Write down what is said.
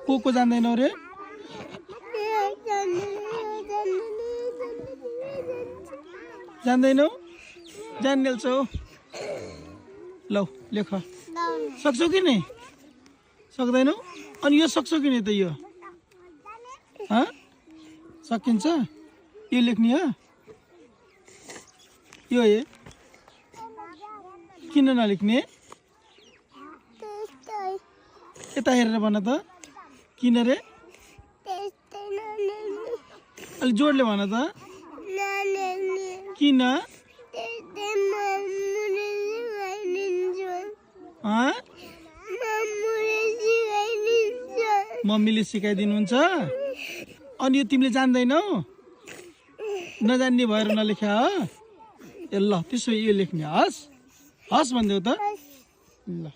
को जान्दैनौ रे? जान्दैनौ? जान्नेल्छौ? लौ लेख। सक्छौ कि नि? सक्दैनौ? अनि यो सक्छौ कि नि त यो? सकिन्छ? यो लेख्ने हो? यो हे किन नलेख्ने? यता हेरेर भन त किन रे? अलि जोडले भन त किन? मम्मीले सिकाइदिनुहुन्छ? अनि यो तिमीले जान्दैनौ? नजान्ने भएर नलेख्या हो? ए ल त्यसो यो लेख्ने हस् हस् भन्देऊ त ल।